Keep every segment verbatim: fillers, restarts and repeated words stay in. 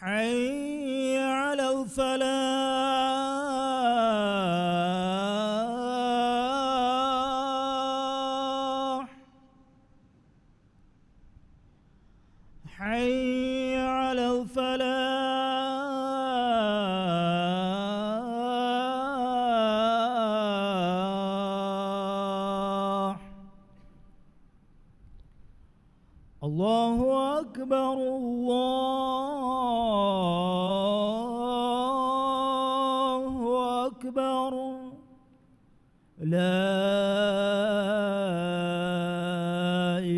حي على الفلاح. حي على الفلاح. الله أكبر، الله أكبر. لا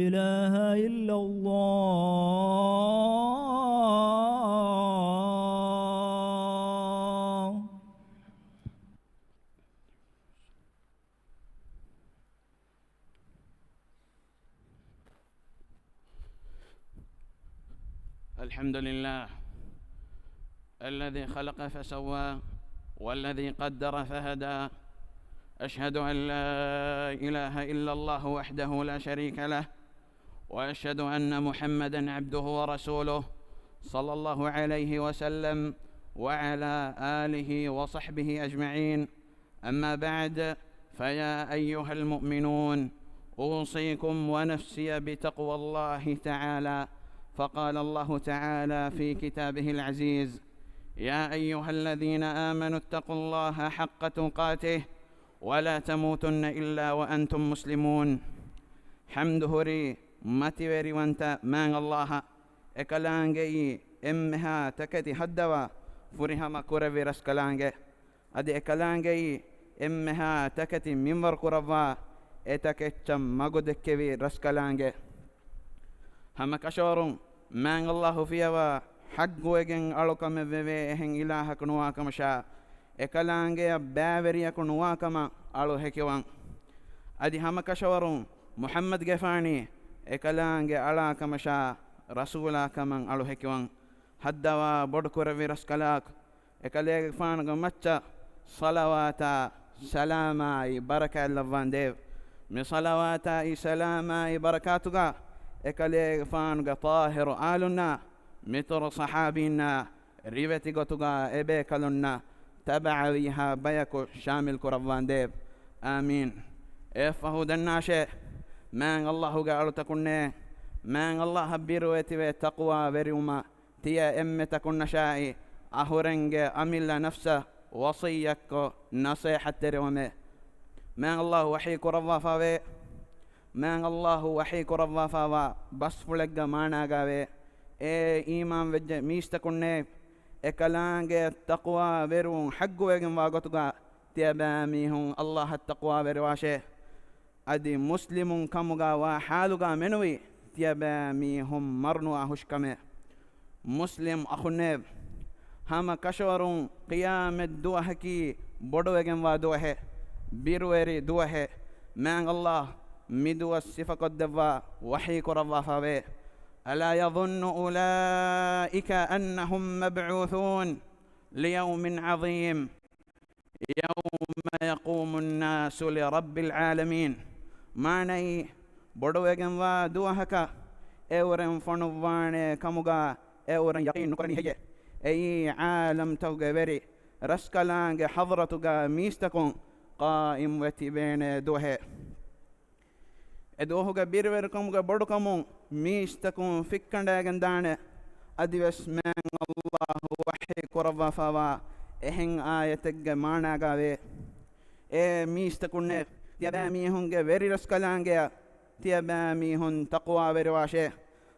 إله إلا الله. الحمد لله الذي خلق فسوى والذي قدر فهدى. أشهد أن لا إله إلا الله وحده لا شريك له، وأشهد أن محمدا عبده ورسوله، صلى الله عليه وسلم وعلى آله وصحبه أجمعين. أما بعد، فيا أيها المؤمنون، أوصيكم ونفسي بتقوى الله تعالى. فقال الله تعالى في كتابه العزيز: يا أيها الذين آمنوا اتقوا الله حق تقاته ولا تموتن إلا وأنتم مسلمون. ޙަމްދު ހުރީ މަތިވެރިވަންތަ މާތް ﷲ އަށް، އެކަލާނގެއީ އެންމެހާ ތަކެތި ހައްދަވާ ފުރިހަމަ ކުރެއްވި ރަސްކަލާނގެ. އަދި އެކަލާނގެއީ އެންމެހާ ތަކެތި މިންވަރު ކުރައްވާ، އެތަކެއްޗަށް މަގު ދެއްކެވި ރަސްކަލާނގެ. ހަމަ ކަށަވަރުން މާތް ﷲ ފިޔަވާ ޙައްޤުވެގެން އަޅުކަމެއް ވެވޭ އެހެން އިލާހަކު ނުވާކަމަށާ، އެކަލާނގެއަށް ބައިވެރިޔަކު ނުވާކަމަށް އަޅު ހެކިވަން. އަދި ހަމަ ކަށަވަރުން މުޙައްމަދުގެފާނީ އެކަލާނގެ އަޅާކަމަށާ ރަސޫލާކަމަށް އަޅު ހެކިވަން. ހައްދަވާ ބޮޑުކުރެއްވި ރަސްކަލާކު، އެކަލޭގެފާނުގެ މައްޗަށް ޞަލަވާތާ ސަލާމާއި ބަރަކާތް ލައްވާނދޭވެ. މި ޞަލަވާތާއި ސަލާމާއި ބަރަކާތުގަ އެކަލޭގެފާނުގެ ޠާހިރު އާލުންނާ، މިތުރު ޞަޙާބީންނާ، ރިވެތި ގޮތުގަ އެބޭކަލުންނަށް ތަބަޢަވީހާ ބަޔަކު ޝާމިލް ކުރައްވާނދޭވެ. އާމީން. އެއަށްފަހު ދަންނާށޭ، މާތް ﷲ ގެ އަޅުތަކުންނޭ، މާތް ﷲ އަށް ބިރުވެތިވެ ތަޤްވާ ވެރިވުމަށް ތިޔަ އެންމެ ތަކުންނަށާއި، އަހުރެންގެ އަމިއްލަ ނަފްސަށް ވަޞިއްޔަތްކޮށް ނަޞޭޙަތްތެރިވަމޭ. މާތް ﷲ ވަޙީ ކުރައްވާފަވޭ. މާތް ﷲ ވަޙީ ކުރައްވާފަވާ ބަސްފުޅެއްގެ މާނާގައިވޭ، އޭ އީމާންވެއްޖެ މީސްތަކުންނޭ، އެކަލާނގެ ތަޤްވާ ވެރިވުން ޙައްޤުވެގެންވާ ގޮތުގަ ތިޔަބައިމީހުން ﷲ އަށް ތަޤްވާ ވެރިވާށޭ. އަދި މުސްލިމުން ކަމުގަ ވާ ޙާލުގަ މެނުވީ ތިޔަބައިމީހުން މަރުނުވާ ހުށިކަމެއް. މުސްލިމް އަޚުންނޭ، ހަމަ ކަށަވަރުން ޤިޔާމަތް ދުވަހަކީ ބޮޑުވެގެންވާ ދުވަހެއް، ބިރުވެރި ދުވަހެއް. މާތް ﷲ މިދުވަސް ސިފަކޮށްދެއްވާ ވަޙީ ކުރައްވާފަވޭ. ألا يظن أولئك أنهم مبعوثون ليوم عظيم. يوم يقوم الناس لرب العالمين. މާނައީ، ބޮޑުވެގެންވާ ދުވަހަކަށް އެއުރެން ފޮނުއްވާނެ ކަމުގަ އެއުރެން ޔަޤީން ނުކުރަނީ ހެއްޔޭ؟ އެއީ ޢާލަމްތަކުގެ ވެރި ރަސްކަލާނގެ ޙަޟްރަތުގަ މީސްތަކުން ޤާއިމްވެ ތިބޭނެ ދުވަހެއް. އެ ދުވަހުގެ ބިރުވެރިކަމުގެ ބޮޑުކަމުން މީސްތަކުން ފިއްކަނޑައިގެންދާނެ. އަދިވެސް މާތް ﷲ ވަޙީ ކުރައްވާފަވާ އެހެން އާޔަތެއްގެ މާނާގައިވޭ، އޭ މީސްތަކުންނޭ، ތިޔަބައިމީހުންގެ ވެރި ރަސްކަލާނގެއަށް ތިޔަބައިމީހުން ތަޤްވާވެރިވާށޭ.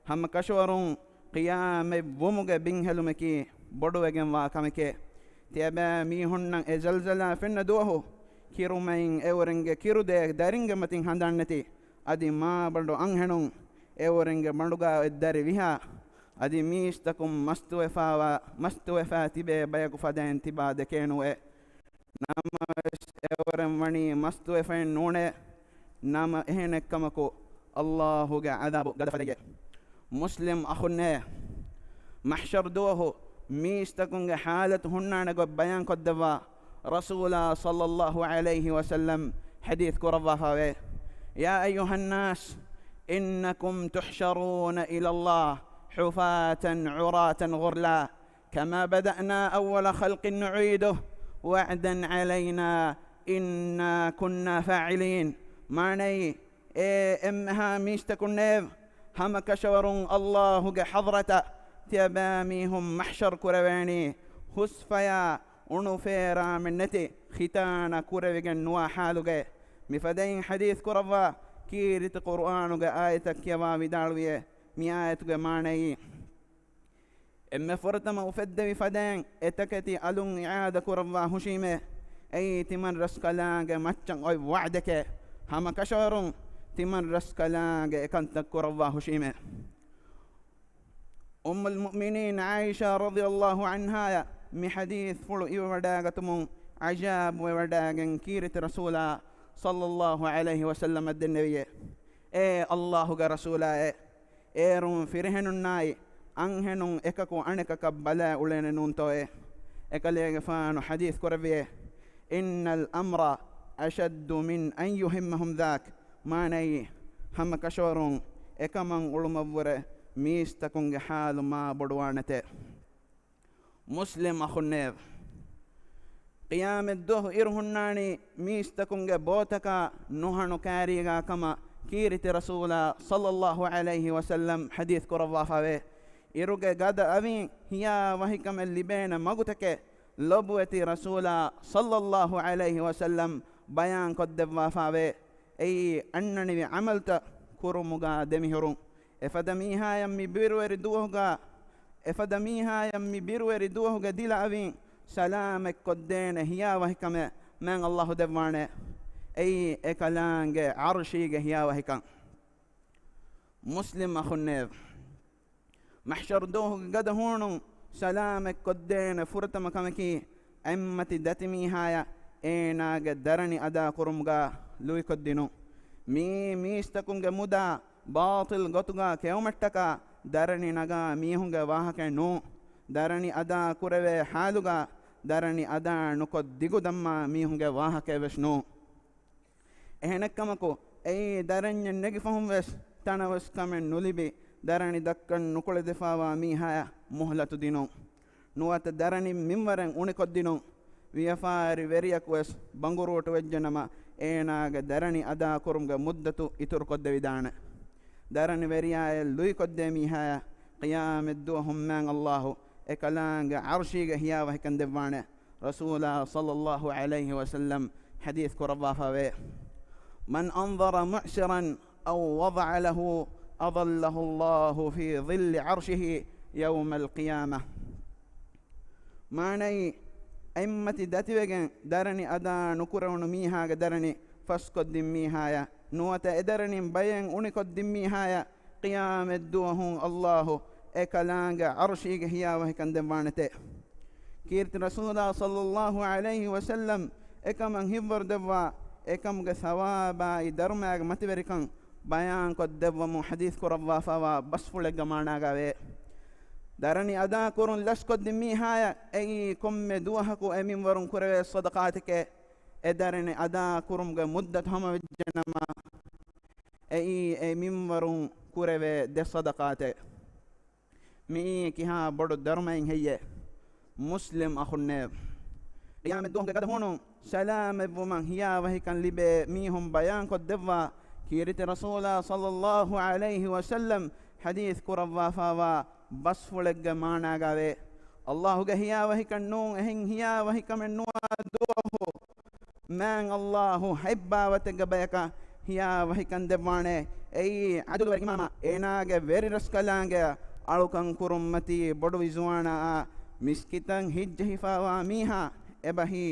ހަމަ ކަށަވަރުން ޤިޔާމަތްވުމުގެ ބިންހެލުމަކީ ބޮޑުވެގެންވާ ކަމެކޭ. ތިޔަބައިމީހުންނަށް އެ ޒަލްޒަލާ ފެންނަ ދުވަހު، ކިރުމައިން އެއުރެންގެ ކިރުދޭ ދަރިންގެ މަތިން ހަނދާންނެތި، އަދި މާބަނޑު އަންހެނުން އެއުރެންގެ ބަނޑުގަ އޮތް ދަރި ވިހާ، އަދި މީސްތަކުން މަސްތުވެފާވާ، މަސްތުވެފާ ތިބޭ ބަޔަކު ފަދައިން ތިބާ ދެކޭނުއެވެ. ނަމަވެސް އެއުރެން ވަނީ މަސްތުވެފައެއް ނޫނޭ. ނަމަ އެހެނެއްކަމަކު، ﷲ ގެ ޢަޛާބު ގަދަ ފަދައިގެ. މުސްލިމް އަޚުންނޭ، މަޙްޝަރު ދުވަހު މީސްތަކުންގެ ޙާލަތު ހުންނާނެ ގޮތް ބަޔާންކޮށްދެއްވާ ރަސޫލާ ޞައްލައްލާހު ޢަލައިހި ވަސައްލަމް ޙަދީޘް ކުރައްވާފަވޭ، يا أيها الناس إنكم تحشرون إلى الله حفاة عراة غرلا. كما بدأنا أول خلق نعيده وعدا علينا إنا كنا فاعلين. މާނައީ، އޭ އެންމެހާ މީސްތަކުންނޭވެ! ހަމަކަށަވަރުން އައްލާހުގެ ޙަޟްރަތަށް ތިޔަބައިމީހުން މަޙްޝަރު ކުރެވޭނީ، ހުސްފަޔާ އުނުފޭރާމެއް ނެތި، ޚިތާނަ ކުރެވިގެން ނުވާ ޙާލުގައި. މިފަދައިން ޙަދީޘް ކުރައްވާ ކީރިތި ޤުރުއާނުގެ އާޔަތަށް ކިޔަވާ ވިދާޅުވިއޭ، މި އާޔަތުގެ މާނައީ، އެންމެ ފުރަތަމަ އުފެއްދެވި ފަދައިން އެތަކެތި އަލުން އިޢާދަ ކުރައްވާ ހުށީމޭ. އެއީ ތިމަން ރަސްކަލާނގެ މައްޗަށް އޮތް ވަޢުދެކޭ. ހަމަކަށަވަރުން ތިމަން ރަސްކަލާނގެ އެކަންތައް ކުރައްވާ ހުށީމޭ. އުއްމުލް މުއުމިނީން ޢާއިޝާ ރަޟިޔައްލާހު ޢަންހާޔަށް މި ޙަދީޘްފުޅު އިވެވަޑައިގަތުމުން ޢަޖާބުވެވަޑައިގެން ކީރިތި ރަސޫލާ ޞައްލައްލާހު ޢަލައިހި ވަސައްލަމަށް ދެންނެވިއޭ، އޭ އައްލާހުގެ ރަސޫލާއޭ! އޭރުން ފިރިހެނުންނާއި އަންހެނުން އެކަކު އަނެކަކަށް ބަލާ އުޅޭނެ ނޫންތޯއޭ؟ އެކަލޭގެފާނު ޙަދީޘް ކުރެއްވިއޭ، إن الأمر أشد من أن يهمهم ذاك. މާނައީ، ހަމަކަށަވަރުން އެކަމަށް އުޅުމަށްވުރެ މީސްތަކުންގެ ޙާލު މާ ބޮޑުވާނެތޭ. މުސްލިމް އަޚުންނޭވެ! ޤިޔާމަތްދުވަހު އިރު ހުންނާނީ މީސްތަކުންގެ ބޯތަކާ ނުހަނު ކާރީގާ ކަމަށް ކީރިތި ރަސޫލާ ޞައްލައްލާހު ޢަލައިހި ވަސައްލަމް ޙަދީޘް ކުރައްވާފަވޭ. އިރުގެ ގަދަ އަވިން ހިޔާވަހިކަމެއް ލިބޭނެ މަގުތަކެއް ލޮބުވެތި ރަސޫލާ ޞައްލައްލާހު ޢަލައިހި ވަސައްލަމް ބަޔާންކޮށްދެއްވާފަވޭ. އެއީ އަންނަނިވި ޢަމަލުތައް ކުރުމުގާ ދެމިހުރުން. އެފަދަ މީހާޔަށް މި ބިރުވެރި ދުވަހުގާ، އެފަދަ މީހާޔަށް މި ބިރުވެރި ދުވަހުގެ ދިލަ އަވިން ސަލާމަތްކޮށްދޭނެ ހިޔާވަހިކަމެއް މާތް އައްލާހު ދެއްވާނެ. އެއީ އެކަލާނގެ ޢަރުޝީގެ ހިޔާވަހިކަން. މުސްލިމް އަޚުންނޭވެ! މަޙްޝަރު ދުވަހުގެ ގަދަ ހޫނުން ސަލާމަތްކޮށްދޭނެ ފުރަތަމަ ކަމަކީ، އެއްމަތި ދަތި މީހާޔަށް އޭނާގެ ދަރަނި އަދާކުރުމުގާ ލުއިކޮށްދިނުން. މިއީ މީސްތަކުންގެ މުދާ ބާޠިލް ގޮތުގާ ކެއުމަށްޓަކާ ދަރަނި ނަގާ މީހުންގެ ވާހަކައެއް ނޫން. ދަރަނި އަދާ ކުރެވޭ ޙާލުގާ ދަރަނި އަދާ ނުކޮށް ދިގުދަންމާ މީހުންގެ ވާހަކައެއް ވެސް ނޫން. އެހެނެއްކަމަކު، އެއީ ދަރަންޏެއް ނެގިފަހުން ވެސް ތަނަވަސް ކަމެއް ނުލިބި، ދަރަނި ދައްކަން ނުކުޅެދިފާވާ މީހާޔަށް މުހުލަތު ދިނުން. ނުވަތަ ދަރަނި މިންވަރެއް އުނިކޮށްދިނުން. ވިޔަފާރި ވެރިޔަކު ވެސް ބަނގުރޫޓު ވެއްޖެނަމަ، އޭނާގެ ދަރަނި އަދާކުރުމުގެ މުއްދަތު އިތުރުކޮށްދެވިދާނެ. ދަރަނި ވެރިޔާއެއް ލުއިކޮށްދޭ މީހާޔަށް ޤިޔާމަތްދުވަހު މާތް އައްލާހު އެކަލާނގެ ޢަރުޝީގެ ހިޔާވަހިކަން ދެއްވާނެ. ރަސޫލާ ޞައްލައްލާހު ޢަލައިހި ވަސައްލަމް ޙަދީޘް ކުރައްވާފަވޭ، من أنظر معسرا أو وضع له أظله الله في ظل عرشه يوم القيامة. މާނައީ، އެއްމަތި ދަތިވެގެން ދަރަނި އަދާ ނުކުރެވުނު މީހާގެ ދަރަނި ފަސްކޮށްދިން މީހާޔަށް، ނުވަތަ އެދަރަނިން ބަޔެއް އުނިކޮށްދިން މީހާޔަށް، ޤިޔާމަތްދުވަހު އައްލާހު އެކަލާނގެ ޢަރުޝީގެ ހިޔާވަހިކަން ދެއްވާނެތޭ. ކީރިތި ރަސޫލާ ޞައްލައްލާހު ޢަލައިހި ވަސައްލަމް އެކަމަށް ހިތްވަރު ދެއްވާ، އެކަމުގެ ސަވާބާއި ދަރުމައިގެ މަތިވެރިކަން ބަޔާންކޮށްދެއްވަމުން ޙަދީޘް ކުރައްވާފައިވާ ބަސްފުޅެއްގެ މާނާގައިވޭ. ދަރަނި އަދާކުރުން ލަސްކޮށްދިން މީހާޔަށް އެއީ ކޮންމެ ދުވަހަކު އެ މިންވަރުން ކުރެވޭ ޞަދަޤާތެކޭ. އެ ދަރަނި އަދާކުރުމުގެ މުއްދަތު ހަމަވެއްޖެނަމަ، އެއީ އެ މިންވަރުން ކުރެވޭ ދެ ޞަދަޤާތެއް. މިއީ ކިހާ ބޮޑު ދަރުމައެއް ހެއްޔޭ؟ މުސްލިމް އަޚުންނޭވެ! ޤިޔާމަތްދުވަހުގެ ގަދަ ހޫނުން ސަލާމަތްވުމަށް ހިޔާވަހިކަން ލިބޭ މީހުން ބަޔާންކޮށްދެއްވާ، ކީރިތި ރަސޫލާ ޞައްލައްލާހު ޢަލައިހި ވަސައްލަމް ޙަދީޘް ކުރައްވާފައިވާ ބަސްފުޅެއްގެ މާނާގައިވޭ، އައްލާހުގެ ހިޔާވަހިކަން ނޫން އެހެން ހިޔާވަހިކަމެއް ނުވާ ދުވަހު، މާތް އައްލާހު ހަތް ބާވަތެއްގެ ބަޔަކަށް ހިޔާވަހިކަން ދެއްވާނެ. އެއީ ޢަދުލުވެރި އިމާމާ އޭނާގެ ވެރިރަސްކަލާނގެއަށް އަޅުކަން ކުރުންމަތީ ބޮޑު ވިޒުވާނާއާ މިސްކިތަށް ހިތްޖެހިފައިވާ މީހާ އެބަހީ،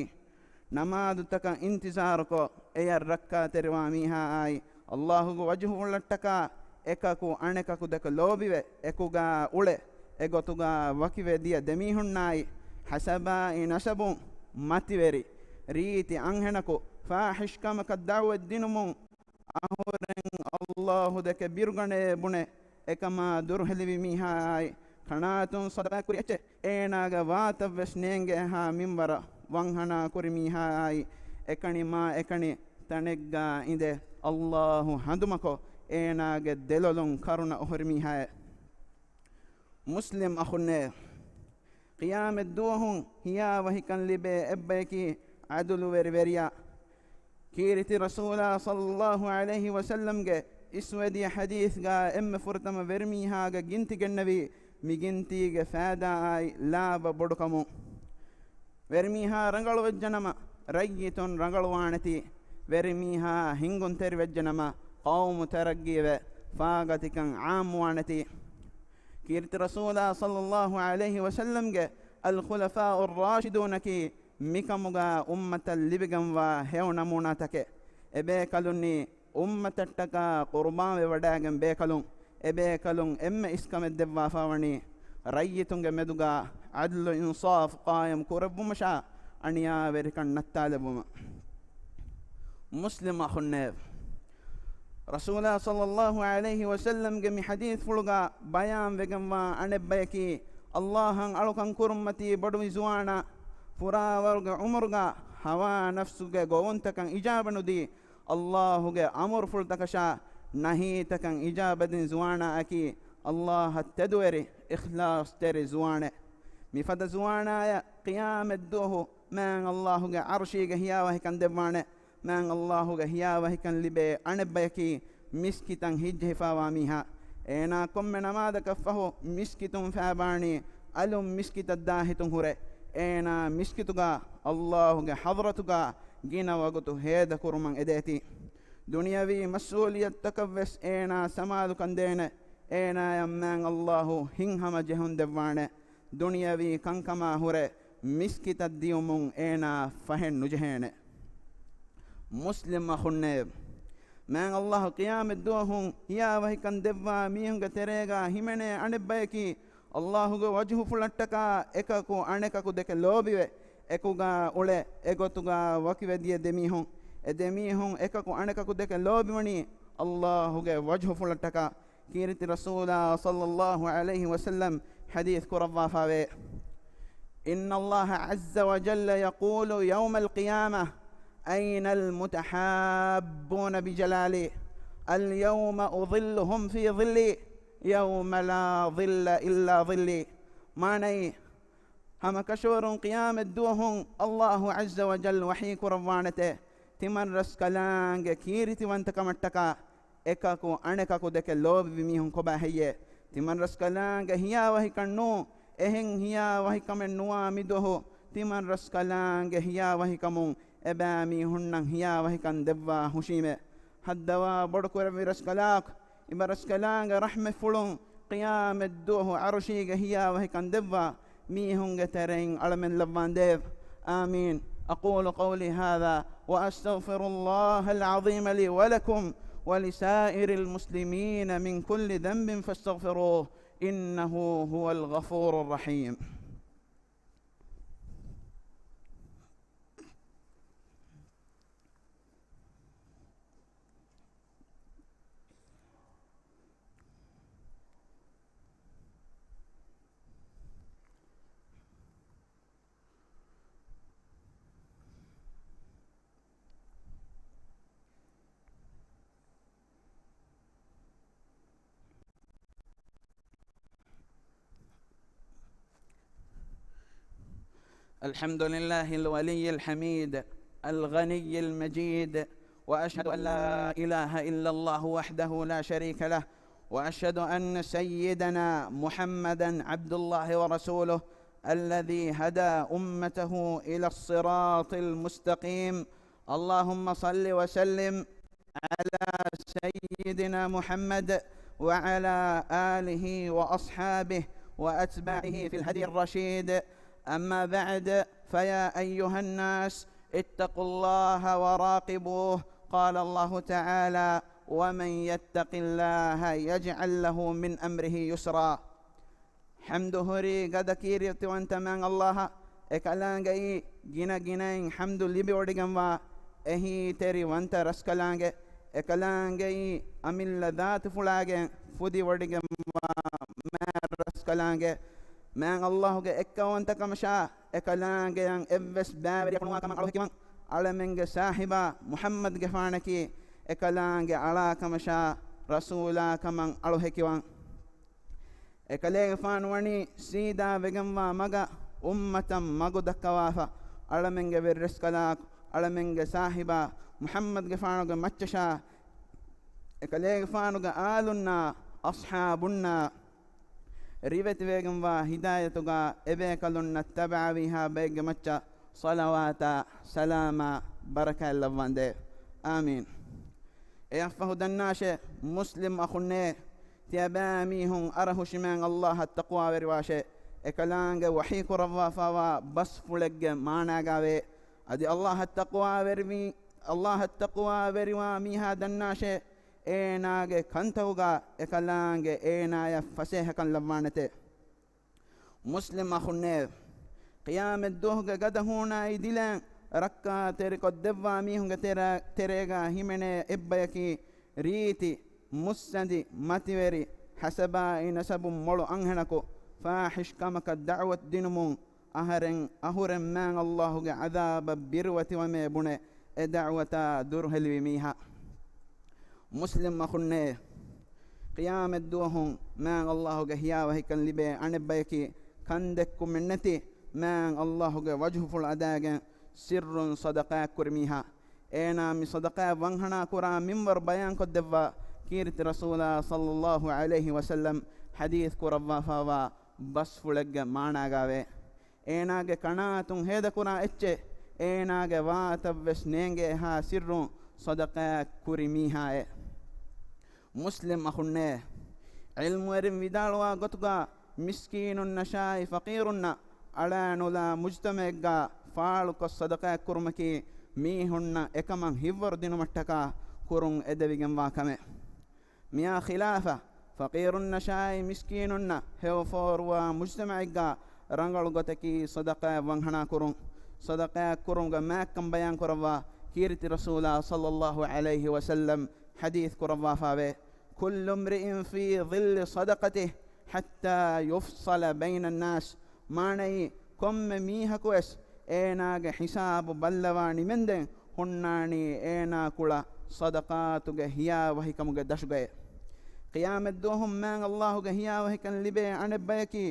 ނަމާދުތަކަށް އިންތިޒާރުކޮށް، އެޔަށް ރައްކާތެރިވާ މީހާއާއި، އައްލާހުގެ ވަޖުހުފުޅަށްޓަކާ އެކަކު އަނެކަކު ދެކެ ލޯބިވެ، އެކުގާ އުޅެ، އެގޮތުގާ ވަކިވެ ދިޔަ ދެމީހުންނާއި، ޙަސަބާއި ނަސަބުން މަތިވެރި، ރީތި އަންހެނަކު ފާޙިޝްކަމަކަށް ދަޢުވަތް ދިނުމުން، އަހުރެން އައްލާހު ދެކެ ބިރުގަނޭ ބުނެ، އެކަމާ ދުރުހެލިވި މީހާއާއި، ކަނާތުން ޞަދަޤާތް ކުރި އެއްޗެއް އޭނާގެ ވާތަށް ވެސް ނޭނގޭހާ މިންވަރަށް ވަންހަނާ ކުރި މީހާއާއި، އެކަނި މާ އެކަނި ތަނެއްގާ އިނދެ، އައްލާހު ހަނދުމަކޮށް، އޭނާގެ ދެލޮލުން ކަރުނަ އޮހޮރި މީހާއެއް. މުސްލިމް އަޚުންނޭ! ޤިޔާމަތްދުވަހުން ހިޔާވަހިކަން ލިބޭ އެއްބަޔަކީ ޢަދުލުވެރިވެރިޔާ. ކީރިތި ރަސޫލާ ޞައްލައްލާހު ޢަލައިހި ވަސައްލަމްގެ އިސްވެދިޔަ ޙަދީޘްގަ އެންމެ ފުރަތަމަ ވެރިމީހާގެ ގިންތި ގެންނެވީ، މި ގިންތީގެ ފައިދާއާއި ލާބަ ބޮޑުކަމުން. ވެރިމީހާ ރަނގަޅުވެއްޖެނަމަ، ރައްޔިތުން ރަނގަޅުވާނެތީ. ވެރިމީހާ ހިނގުންތެރިވެއްޖެނަމަ، ޤައުމު ތަރައްގީވެ، ފާގަތިކަން ޢާއްމުވާނެތީ. ކީރިތި ރަސޫލާ ޞައްލައްލާހު ޢަލައިހި ވަސައްލަމްގެ އަލްޚުލަފާއު ރާޝިދޫނަކީ މިކަމުގަ އުއްމަތަށް ލިބިގެންވާ ހެޔޮ ނަމޫނާތަކެއް. އެބޭކަލުންނީ އުއްމަތަށްޓަކާ ޤުރުބާންވެވަޑައިގެން ބޭކަލުން، އެންމެ އިސްކަމެއް ދެއްވާފާވަނީ ރައްޔިތުންގެ މެދުގަ ޢަދްލު އިންޞާފް ޤާއިމް ކުރެއްވުމަށާ އަނިޔާވެރިކަން ނައްތާލެއްވުމަށް. މުސްލިމް އަޚުންނޭވެ! ރަސޫލާ ޞައްލައްލާހު ޢަލައިހި ވަސައްލަމްގެ މި ޙަދީޘްފުޅުގަ ބަޔާންވެގެންވާ އަނެއްބަޔަކީ، ﷲ އަށް އަޅުކަން ކުރުންމަތީ ބޮޑުވި ޒުވާނާ، ފުރާވަރުގެ ޢުމުރުގަ ހަވާ ނަފްސުގެ ގޮވުންތަކަށް އިޖާބަ ނުދީ، ﷲ ގެ އަމުރުފުޅުތަކަށާ ނަހީތަކަށް އިޖާބަދިން ޒުވާނާއަކީ، ﷲ އަށް ތެދުވެރި، އިޚްލާޞްތެރި ޒުވާނެއް. މިފަދަ ޒުވާނާޔަށް ޤިޔާމަތްދުވަހު މާތް ﷲ ގެ ޢަރުޝީގެ ހިޔާވަހިކަން ދެއްވާނެ. މާތް ﷲ ގެ ހިޔާވަހިކަން ލިބޭ އަނެއްބަޔަކީ، މިސްކިތަށް ހިތްޖެހިފާވާ މީހާ. އޭނާ ކޮންމެ ނަމާދަކަށްފަހު މިސްކިތުން ފައިބާނީ، އަލުން މިސްކިތަށް ދާހިތުން ހުރެ. އޭނާ މިސްކިތުގަ ﷲ ގެ ޙަޟްރަތުގަ ގިނަ ވަގުތު ހޭދަކުރުމަށް އެދޭތީ. ދުނިޔަވީ މަސްއޫލިއްޔަތުތަކަށްވެސް އޭނާ ސަމާލުކަން ދޭނެ. އޭނާޔަށް މާތް ﷲ ހިތްހަމަޖެހުން ދެއްވާނެ. ދުނިޔަވީ ކަންކަމާ ހުރެ މިސްކިތަށް ދިޔުމުން އޭނާ ފަހެއް ނުޖެހޭނެ. މުސްލިމް އަޚުންނޭވެ! މާތް ﷲ ޤިޔާމަތްދުވަހުން ހިޔާވަހިކަން ދެއްވާ މީހުންގެ ތެރޭގަ ހިމެނޭ އަނެއްބަޔަކީ، ﷲ ގެ ވަޖުހުފުޅަށްޓަކާ އެކަކު އަނެކަކު ދެކެ ލޯބިވެ، އެކުގަ އުޅެ، އެގޮތުގަ ވަކިވެދިޔަ ދެމީހުން. އެ ދެމީހުން އެކަކު އަނެކަކު ދެކެ ލޯބިވަނީ ﷲ ގެ ވަޖުހުފުޅަށްޓަކާ. ކީރިތި ރަސޫލާ ޞައްލައްލާހު ޢަލައިހި ވަސައްލަމް ޙަދީޘް ކުރައްވާފާވޭ، إن الله عز وجل يقول يوم القيامة، أين المتحابون بجلالي؟ اليوم أظلهم في ظلي يوم لا ظل إلا ظلي. މާނައީ، ހަމަކަށަވަރުން ޤިޔާމަތްދުވަހުން ﷲ ޢައްޒަ ވަޖައްލަ ވަޙީ ކުރައްވާނެތޭ، ތިމަންރަސްކަލާނގެ ކީރިތިވަންތަކަމަށްޓަކާ، އެކަކު އަނެކަކު ދެކެ ލޯބިވި މީހުން ކޮބާ ހެއްޔޭ؟ ތިމަންރަސްކަލާނގެ ހިޔާވަހިކަން ނޫ، އެހެން ހިޔާވަހިކަމެއް ނުވާ މިދުވަހު، ތިމަންރަސްކަލާނގެ ހިޔާވަހިކަމުން އެބައިމީހުންނަށް ހިޔާވަހިކަން ދެއްވާ ހުށީމޭ. ހައްދަވާ ބޮޑުކުރެއްވި ރަސްކަލާކޮ، އިބަރަސްކަލާނގެ ރަޙްމަތްފުޅުން ޤިޔާމަތްދުވަހު ޢަރުޝީގެ ހިޔާވަހިކަން ދެއްވާ މީހުންގެ ތެރެއިން އަޅަމެން ލައްވާނދޭވެ. آمين. أقول قولي هذا وأستغفر الله العظيم لي ولكم ولسائر المسلمين من كل ذنب فاستغفروه إنه هو الغفور الرحيم. الحمد لله الولي الحميد الغني المجيد، وأشهد أن لا إله إلا الله وحده لا شريك له، وأشهد أن سيدنا محمدا عبد الله ورسوله الذي هدى أمته إلى الصراط المستقيم. اللهم صل وسلم على سيدنا محمد وعلى آله وأصحابه وأتباعه في الهدي الرشيد. أما بعد، فيا أيها الناس، اتقوا الله وراقبوه. قال الله تعالى: ومن يتق الله يجعل له من أمره يسرا. ޙަމްދު ހުރީ ގަދަ ކީރިތިވަންތަ މާތް ﷲ އަށް، އެކަލާނގެއީ ގިނަ ގިނައިން ޙަމްދު ލިބިވޮޑިގެންވާ އެހީތެރިވަންތަ ރަސްކަލާނގެ، އެކަލާނގެއީ އަމިއްލަ ޛާތުފުޅާގެން ފުދިވޮޑިގެންވާ މާތް ރަސްކަލާނގެ. މާތް ﷲ ގެ އެއްކައުވަންތަކަމަށާ، އެކަލާނގެއަށް އެއްވެސް ބައިވެރިޔަކު ނުވާކަމަށް އަޅުހެކިވަން. އަޅަމެންގެ ސާހިބާ މުޙައްމަދުގެފާނަކީ އެކަލާނގެ އަޅާކަމަށާ ރަސޫލާކަމަށް އަޅުހެކިވަން. އެކަލޭގެފާނު ވަނީ ސީދާ ވެގެންވާ މަގަށް އުއްމަތަށް މަގު ދައްކަވާފަ، އަޅަމެންގެ ވެރިރަސްކަލާކު، އަޅަމެންގެ ސާހިބާ، މުޙައްމަދުގެފާނުގެ މައްޗަށާ، އެކަލޭގެފާނުގެ އާލުންނާ، އަޞްޙާބުންނާ، ރިވެތިވެގެންވާ ހިދާޔަތުގާ އެބޭކަލުންނަށް ތަބަޢަވީހާ ބައެއްގެ މައްޗަށް ޞަލަވާތާ، ސަލާމާ، ބަރަކާތް ލައްވާނދޭ. އާމީން. އެއަށްފަހު ދަންނާށޭ، މުސްލިމް އަޚުންނޭ، ތިޔަބައިމީހުން އަރަހުށި މާތް ﷲ އަށް ތަޤްވާވެރިވާށޭ. އެކަލާނގެ ވަޙީ ކުރައްވާފާވާ ބަސްފުޅެއްގެ މާނާގާވޭ. އަދި ﷲ އަށް ތަޤްވާވެރިވީ، ﷲ އަށް ތަޤްވާވެރިވާ މީހާ ދަންނާށޭ، އޭނާގެ ކަންތަކުގާ އެކަލާނގެ އޭނާޔަށް ފަސޭހަކަން ލައްވާނެތޭ. މުސްލިމް އަޚުންނޭ، ޤިޔާމަތްދުވަހުގެ ގަދަ ހޫނާއި ދިލައިން ރައްކާތެރިކޮށްދެއްވާ މީހުންގެ ތެރޭ، ތެރޭގާ ހިމެނޭ އެއްބަޔަކީ ރީތި، މުއްސަނދި، މަތިވެރި، ހަސަބާއި ނަސަބުން މޮޅު އަންހެނަކު، ފާޙިޝް ކަމަކަށް ދަޢުވަތު ދިނުމުން، އަހަރެން އަހުރެން މާތް ﷲ ގެ ޢަޛާބަށް ބިރުވެތިވަމޭ ބުނެ، އެ ދަޢުވަތާ ދުރުހެލިވި މީހާ. މުސްލިމް އަޚުންނޭ، ޤިޔާމަތްދުވަހު މާތް ﷲ ގެ ހިޔާވަހިކަން ލިބޭ އަނެއްބަޔަކީ، ކަންދެއްކުމެއްނެތި މާތް ﷲ ގެ ވަޖުހުފުޅު އަދާގެން ސިއްރުން ޞަދަޤާތްކުރި މީހާ. އޭނާ މި ޞަދަޤާތް ވަންހަނާ ކުރާ މިންވަރު ބަޔާންކޮށްދެއްވާ ކީރިތި ރަސޫލާ ޞައްލައްލާހު ޢަލައިހި ވަސައްލަމް ޙަދީޘް ކުރައްވާފާވާ ބަސްފުޅެއްގެ މާނާގާވޭ. އޭނާގެ ކަނާތުން ހޭދަކުރާ އެއްޗެއް، އޭނާގެ ވާތަށްވެސް ނޭނގޭހާ ސިއްރުން ޞަދަޤާތް ކުރި މީހާއޭ. މުސްލިމް އަޚުންނޭ، ޢިލްމުވެރިން ވިދާޅުވާ ގޮތުގާ، މިސްކީނުންނަށާއި ފަޤީރުންނަށް އަޅާނުލާ މުޖްތަމަޢެއްގާ ފާޅުކޮށް ޞަދަޤާތް ކުރުމަކީ، މީހުންނަށް އެކަމަށް ހިތްވަރު ދިނުމަށްޓަކާ ކުރުން އެދެވިގެންވާ ކަމެއް. މިއާ ޚިލާފަށް، ފަޤީރުންނަށާއި މިސްކީނުންނަށް ހެޔޮފޯރުވާ މުޖްތަމަޢެއްގާ ރަނގަޅު ގޮތަކީ ޞަދަޤާތް ވަންހަނާ ކުރުން. ޞަދަޤާތް ކުރުމުގެ މާތްކަން ބަޔާން ކުރައްވާ ކީރިތި ރަސޫލާ ޞައްލައްލާހު ޢަލައިހި ވަސައްލަމް ޙަދީޘް ކުރައްވާފާވޭ، كل امرئ في ظل صدقته حتى يفصل بين الناس. މާނައީ، ކޮންމެ މީހަކުވެސް އޭނާގެ ހިސާބު ބައްލަވާ ނިމެންދެން ހުންނާނީ އޭނާ ކުޅަ ޞަދަޤާތުގެ ހިޔާވަހިކަމުގެ ދަށުގައޭ. ޤިޔާމަތްދުވަހު މާތް ﷲ ގެ ހިޔާވަހިކަން ލިބޭ އަނެއްބަޔަކީ،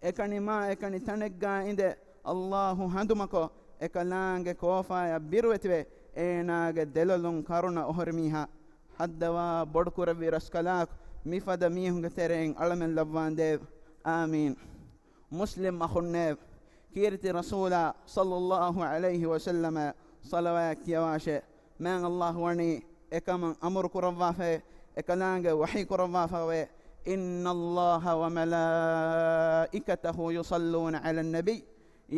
އެކަނި މާ އެކަނި ތަނެއްގާ އިނދެ، ﷲ ހަނދުމަކޮށް، އެކަލާނގެ ކޯފާޔަށް ބިރުވެތިވެ، އޭނާގެ ދެލޮލުން ކަރުނަ އޮހޮރި މީހާ. ހައްދަވާ ބޮޑުކުރެއްވި ރަސްކަލާކު، މިފަދަ މީހުންގެ ތެރެއިން އަޅަމެން ލައްވާނދޭވެ. އާމީން. މުސްލިމް އަޚުންނޭވެ! ކީރިތި ރަސޫލާ ޞައްލައްލާހު ޢަލައިހި ވަސައްލަމަށް ޞަލަވާތް ކިޔަވާށޭ. މާތް ﷲ ވަނީ އެކަމަށް އަމުރު ކުރައްވާފައި، އެކަލާނގެ ވަޙީ ކުރައްވާފައި، إن الله وملائكته يصلون على النبي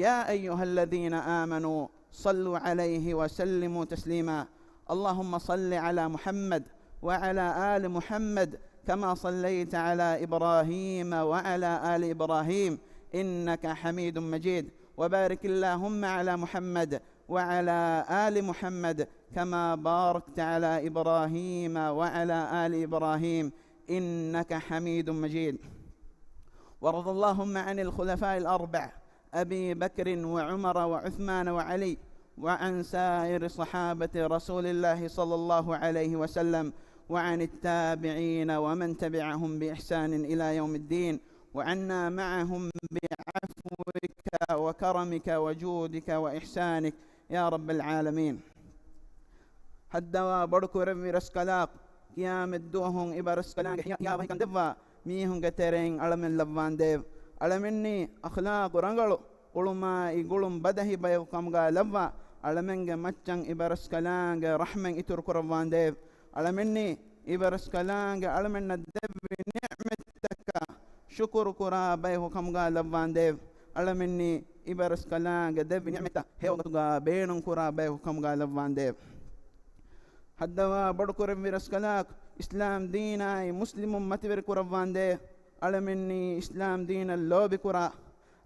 يا أيها الذين آمنوا صلوا عليه وسلموا تسليما. اللهم صل على محمد وعلى آل محمد كما صليت على إبراهيم وعلى آل إبراهيم إنك حميد مجيد. وبارك اللهم على محمد وعلى آل محمد كما باركت على إبراهيم وعلى آل إبراهيم إنك حميد مجيد. وارض اللهم عن الخلفاء الأربع أبي بكر وعمر وعثمان وعلي وعن سائر صحابة رسول الله صلى الله عليه وسلم وعن التابعين ومن تبعهم بإحسان إلى يوم الدين وعنا معهم بعفوك وكرمك وجودك وإحسانك يا رب العالمين. ހައްދަވާ ބޮޑުކުރެއްވި ރަސްކަލާކު، ޤިޔާމަތްދުވަހު އިބަރަސްކަލާނގެ ހިޔާ، ހިޔާވަހިކަން ދެއްވާ މީހުންގެ ތެރެއިން އަޅަމެން ލައްވާނދޭވެ. އަޅަމެންނީ އަޚްލާޤު ރަނގަޅު، އުޅުމާއި ގުޅުން ބަދަހި ބަޔަކު ކަމުގާ ލައްވާ، އަޅަމެންގެ މައްޗަށް އިބަރަސްކަލާނގެ ރަޙްމަތް އިތުރު ކުރައްވާނދޭވެ. އަޅަމެންނީ އިބަރަސްކަލާނގެ އަޅަމެންނަށް ދެއްވި ނިޢުމަތްތަކަށް ޝުކުރު ކުރާ ބަޔަކު ކަމުގާ ލައްވާނދޭވެ. އަޅަމެންނީ އިބަރަސްކަލާނގެ ދެއްވި ނިޢުމަތްތައް ހެޔޮގޮތުގާ ބޭނުން ކުރާ ބަޔަކު ކަމުގާ ލައްވާނދޭވެ. ހައްދަވާ ބޮޑުކުރެއްވި ރަސްކަލާކު، އިސްލާމް ދީނާއި މުސްލިމުން މަތިވެރި ކުރައްވާނދޭވެ. އަޅަމެންނީ އިސްލާމް ދީނަށް ލޯބިކުރާ،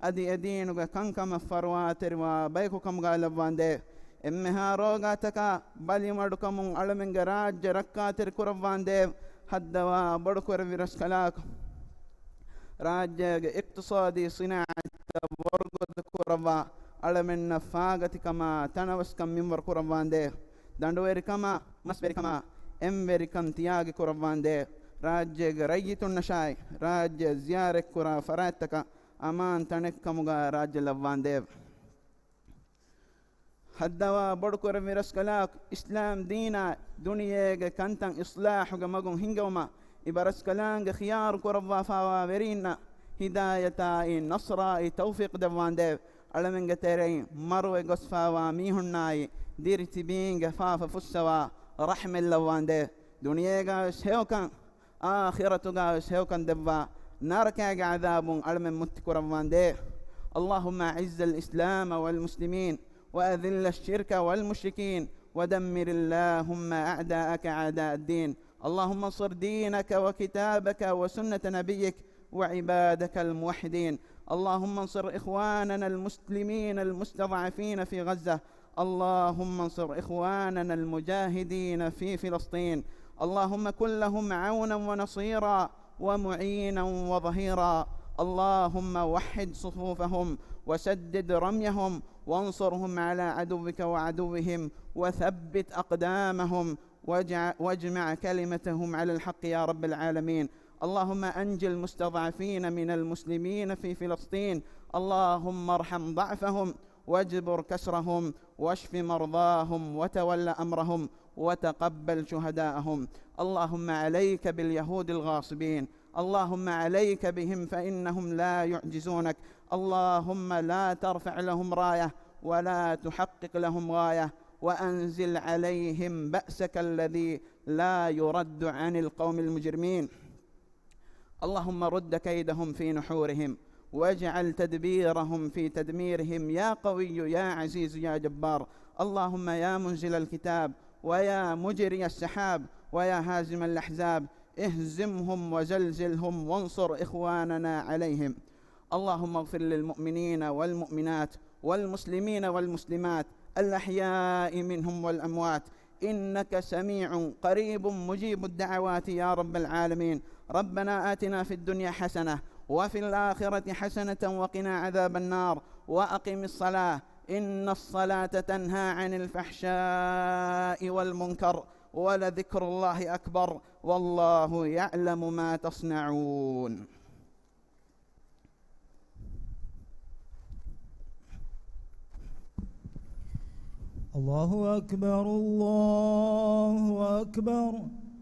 އަދި އެ ދީނުގެ ކަންކަމަށް ފަރުވާތެރިވާ ބަޔަކު ކަމުގާ ލައްވާނދޭވެ. އެންމެހާ ރޯގާތަކާ ބަލިމަޑުކަމުން އަޅަމެންގެ ރާއްޖެ ރައްކާތެރި ކުރައްވާނދޭވެ. ހައްދަވާ ބޮޑުކުރެއްވި ރަސްކަލާކު، ރާއްޖޭގެ އިޤްތިޞާދީ ސިނާޢަތްތައް ވަރުގަދަ ކުރައްވާ، އަޅަމެންނަށް ފާގަތިކަމާ ތަނަވަސްކަން މިންވަރު ކުރައްވާނދޭވެ. ދަނޑުވެރިކަމާ، މަސްވެރިކަމާ، އެންވެރިކަން ތިޔާގި ކުރައްވާނދޭވެ. ރާއްޖޭގެ ރައްޔިތުންނަށާއި، ރާއްޖެ ޒިޔާރަތްކުރާ ފަރާތްތަކަށް އަމާން ތަނެއްކަމުގަ ރާއްޖެ ލައްވާނދޭވެ. ހައްދަވާ ބޮޑުކުރެއްވި ރަސްކަލާކޮ، އިސްލާމް ދީނާ ދުނިޔޭގެ ކަންތައް އިސްލާހުގެ މަގުން ހިންގެވުމަށް އިބަރަސްކަލާނގެ ޚިޔާރު ކުރައްވާފާވާ ވެރީންނަށް ހިދާޔަތާއި ނަޞްރާއި ތައުފީޤް ދެއްވާނދޭވެ. އަޅަމެންގެ ތެރެއިން މަރުވެ ގޮސްފާވާ މީހުންނާއި ދިރިތިބީންގެ ފާފަ ފުއްސަވާ ރަޙްމަތް ލައްވާނދޭވެ. ދުނިޔޭގަވެސް ހެޔޮކަން، އާޚިރަތުގަވެސް ހެޔޮކަން ދެއްވާ، ނަރަކައިގެ ޢަޛާބުން އަޅަމެން މުއްތި ކުރައްވާނދޭވެ. اللهم أعز الإسلام والمسلمين وأذل الشرك والمشركين ودمر اللهم أعداءك أعداء الدين. اللهم انصر دينك وكتابك وسنة نبيك وعبادك الموحدين. اللهم انصر إخواننا المسلمين المستضعفين في غزة. اللهم انصر إخواننا المجاهدين في فلسطين. اللهم كن لهم عونا ونصيرا ومعينا وظهيرا. اللهم وحد صفوفهم وسدد رميهم وانصرهم على عدوك وعدوهم وثبت أقدامهم واجع-، واجمع كلمتهم على الحق يا رب العالمين. اللهم أنج المستضعفين من المسلمين في فلسطين. اللهم ارحم ضعفهم واجبر كسرهم واشف مرضاهم وتول أمرهم وتقبل شهداءهم. اللهم عليك باليهود الغاصبين. اللهم عليك بهم فإنهم لا يعجزونك. اللهم لا ترفع لهم راية ولا تحقق لهم غاية وأنزل عليهم بأسك الذي لا يرد عن القوم المجرمين. اللهم رد كيدهم في نحورهم واجعل تدبيرهم في تدميرهم يا قوي يا عزيز يا جبار. اللهم يا منزل الكتاب ويا مجري السحاب ويا هازم الأحزاب اهزمهم وزلزلهم وانصر إخواننا عليهم. اللهم اغفر للمؤمنين والمؤمنات والمسلمين والمسلمات الأحياء منهم والأموات إنك سميع قريب مجيب الدعوات يا رب العالمين. ربنا آتنا في الدنيا حسنة وفي الآخرة حسنة وقنا عذاب النار وأقم الصلاة إن الصلاة تنهى عن الفحشاء والمنكر ولذكر الله أكبر والله يعلم ما تصنعون. الله أكبر، الله أكبر.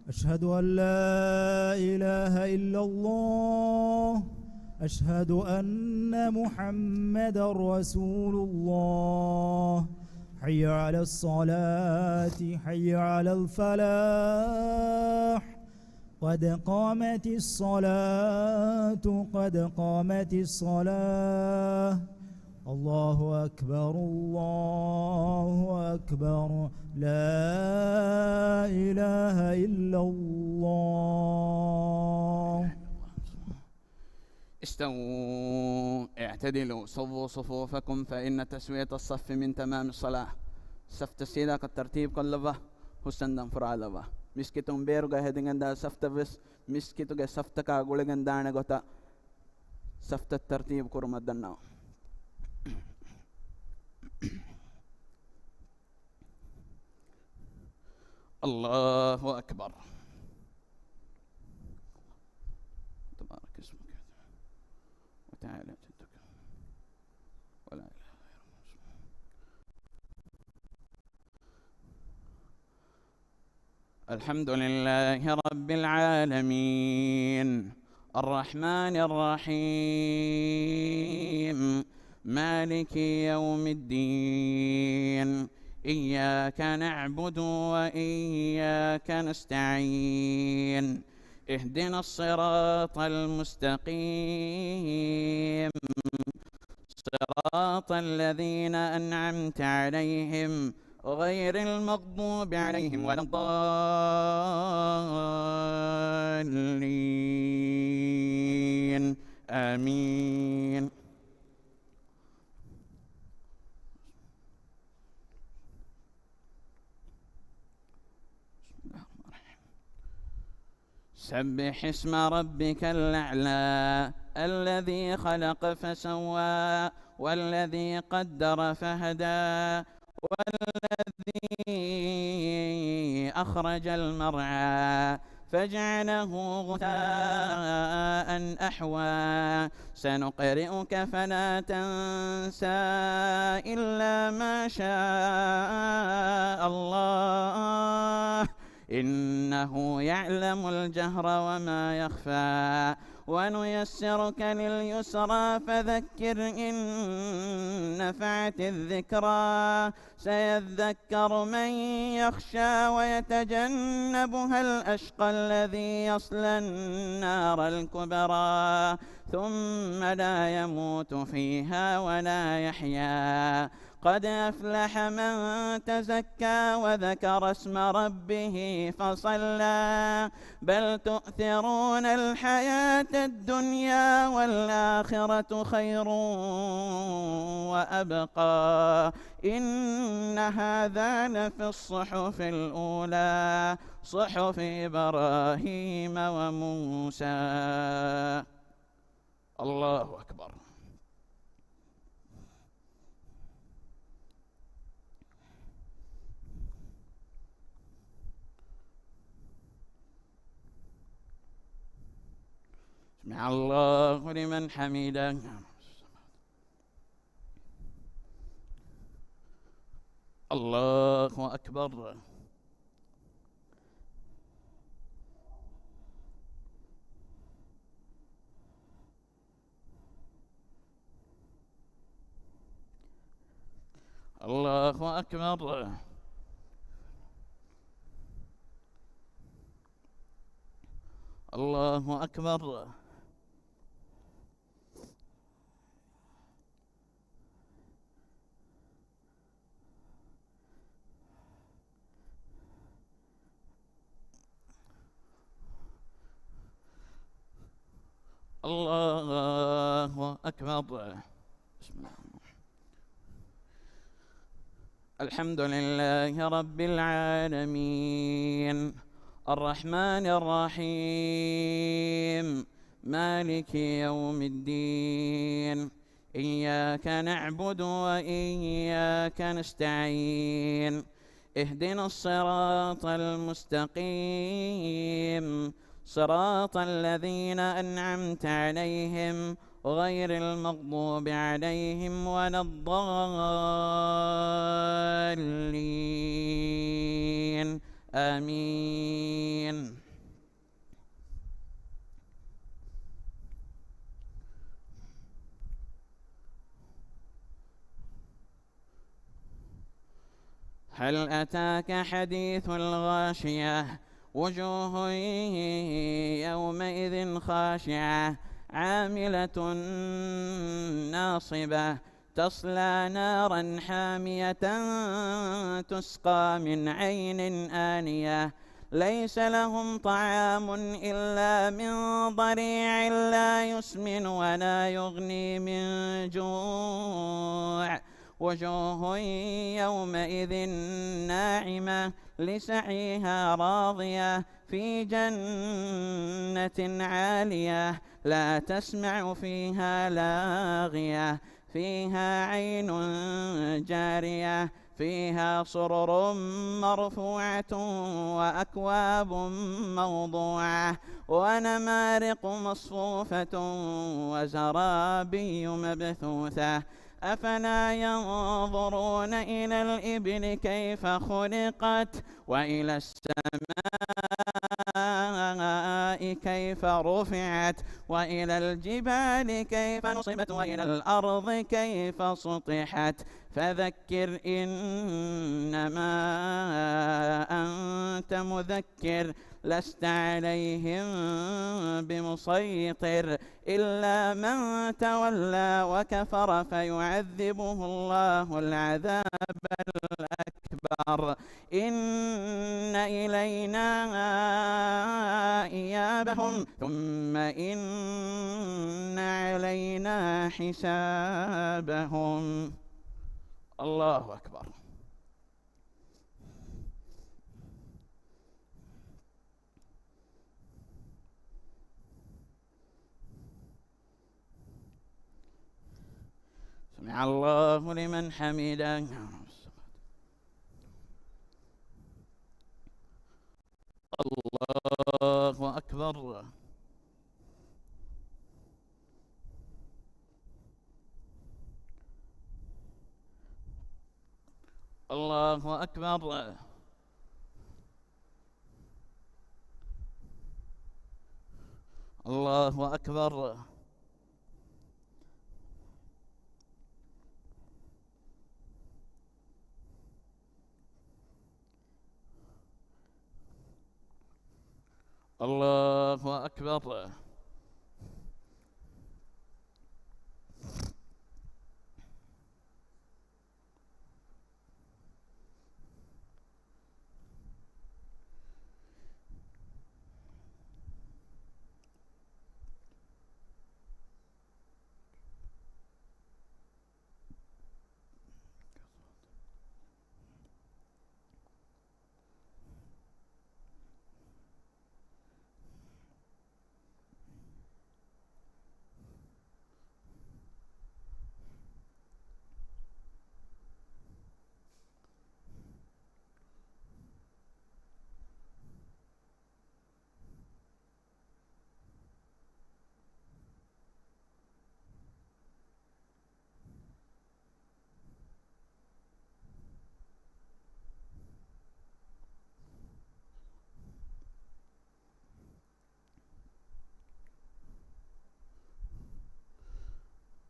أشهد أن لا إله إلا الله. أشهد أن محمدا رسول الله. حي على الصلاة، حي على الفلاح. قد قامت الصلاة، قد قامت الصلاة. الله أكبر، الله أكبر. لا إله إلا الله. استووا، اعتدلوا، سووا صفوفكم، فإن تسوية الصف من تمام الصلاة. ސަފްތައް ސީދާކޮށް ތަރްތީބު ކޮށްލައްވާ، ހުސްއަންދަން ފުރާލައްވާ. މިސްކިތުން ބޭރުގަ ހެދިގެންދާ ސަފްތައްވެސް މިސްކިތުގެ ސަފްތަކާ ގުޅިގެންދާނެ ގޮތަށް ސަފްތައް ތަރްތީބު ކުރުމަށް ދަންނަވަން. الله أكبر. تبارك اسمك وتعالى جدك ولا إله غيرك. الحمد لله رب العالمين. الرحمن الرحيم. مالك يوم الدين. إياك نعبد وإياك نستعين. اهدنا الصراط المستقيم. صراط الذين أنعمت عليهم غير المغضوب عليهم ولا الضالين. آمين. بسم الله الرحمن الرحيم. سبح اسم ربك الأعلى الذي خلق فسوى والذي قدر فهدى والذي أخرج المرعى فجعله غثاء أحوى. سنقرئك فلا تنسى إلا ما شاء الله، إنه يعلم الجهر وما يخفى. ونيسرك لليسرى فذكر إن نفعت الذكرى. سيذكر من يخشى ويتجنبها الأشقى الذي يصلى النار الكبرى ثم لا يموت فيها ولا يحيا. قد أفلح من تزكى وذكر اسم ربه فصلى. بل تؤثرون الحياة الدنيا والآخرة خير وأبقى. إن هذا لفي الصحف الأولى، صحف إبراهيم وموسى. الله أكبر. سمع الله لمن حمده. الله أكبر. الله أكبر. الله أكبر. الله أكبر. بسم الله. الحمد لله رب العالمين. الرحمن الرحيم. مالك يوم الدين. إياك نعبد وإياك نستعين. اهدنا الصراط المستقيم. صراط الذين أنعمت عليهم غير المغضوب عليهم ولا الضالين. آمين. هل أتاك حديث الغاشية. وجوه يومئذ خاشعة. عاملة ناصبة. تصلى نارا حامية. تسقى من عين آنية. ليس لهم طعام إلا من ضريع. لا يسمن ولا يغني من جوع. وجوه يومئذ ناعمة. لسعيها راضية. في جنة عالية. لا تسمع فيها لاغية. فيها عين جارية. فيها سرر مرفوعة. وأكواب موضوعة. ونمارق مصفوفة. وزرابي مبثوثة. أفلا ينظرون إلى الإبل كيف خلقت. وإلى السماء كيف رفعت. وإلى الجبال كيف نصبت. وإلى الأرض كيف سطحت. فذكر إنما أنت مذكر. لست عليهم بمسيطر. إلا من تولى وكفر فيعذبه الله العذاب الأكبر. إن إلينا إيابهم ثم إن علينا حسابهم. الله أكبر. سمع الله لمن حمده. الله الله أكبر. الله أكبر. الله أكبر. الله أكبر.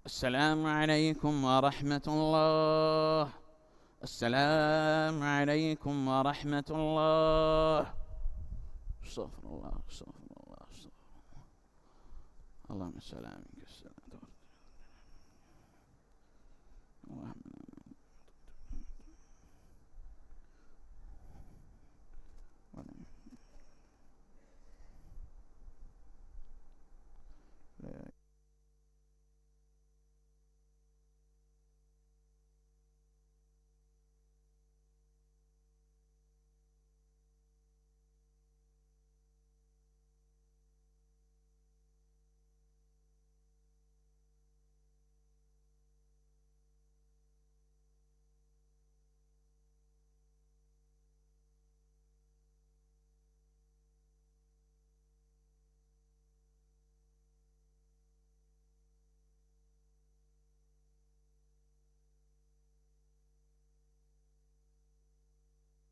السلام عليكم ورحمة الله. السلام عليكم ورحمة الله. أستغفر الله، أستغفر الله، أستغفر الله. اللهم صل على محمد.